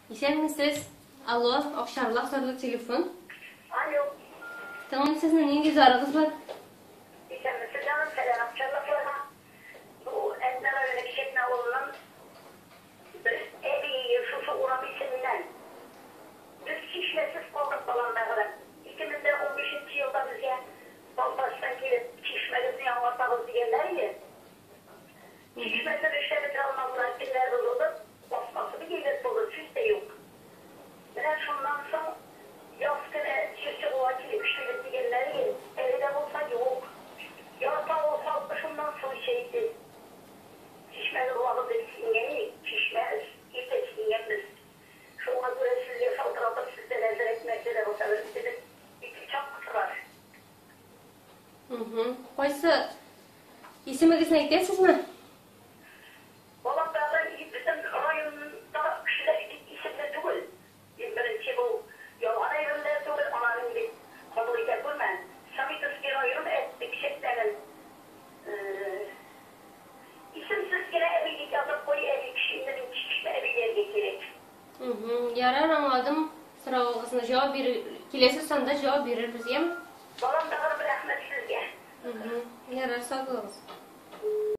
Исәнмесез. Алло, Акчарлак зарлы телефон. Алло. Тыңлыйм сезне, нинди зарыгыз бар? Исәнмесез, җаным, сәлам Акчарлакларга. Бу Әтнә районы Кичәтнә авылының бер әбиее шушы урам исеменнән. Без чишмәсез калдык, балам бәгърем. 2015 нче елда безгә Балтачтан килеп, чишмәгезне яңартабыз дигәннәр иде. Чишмәсен эшләп бетерә алмадылар, телләр бозылды, басмасы бик әйбәт булды, сүз дә юк. Менә шуннан соң яз көне җир чыгуга килеп эшлибез дигәннәр иде, әле дә булса юк. Ярты авыл халкы шуннан су эчә иде. Чишмәле булабыз дип сөенгән идек, чишмә иртә сөенгәнбез. Шуңа күрә сезгә шалтыратып, сездән әзрәк нәрсә дә булса бер үтенеп, ике чак кысылар. Кайсы исемегезне әйтәсезме? Балам бәгърем, безнең районда кешеләр бик исемле түгел. Иң беренче бу ялган әйбер дә түгел, ананы инде кабул итә күрмә. Советовский район әттек чәтләрен. Исемсез генә әби дип язып куй, әби кеше инде мин чишмә әбиләргә кирәк. Ярар, аңладым соравыгызны. Җавап бирер, киләсе санда җавап бирербез, яме? Балам бәгърем, рәхмәт сезгә. Ярар, сау булыгыз.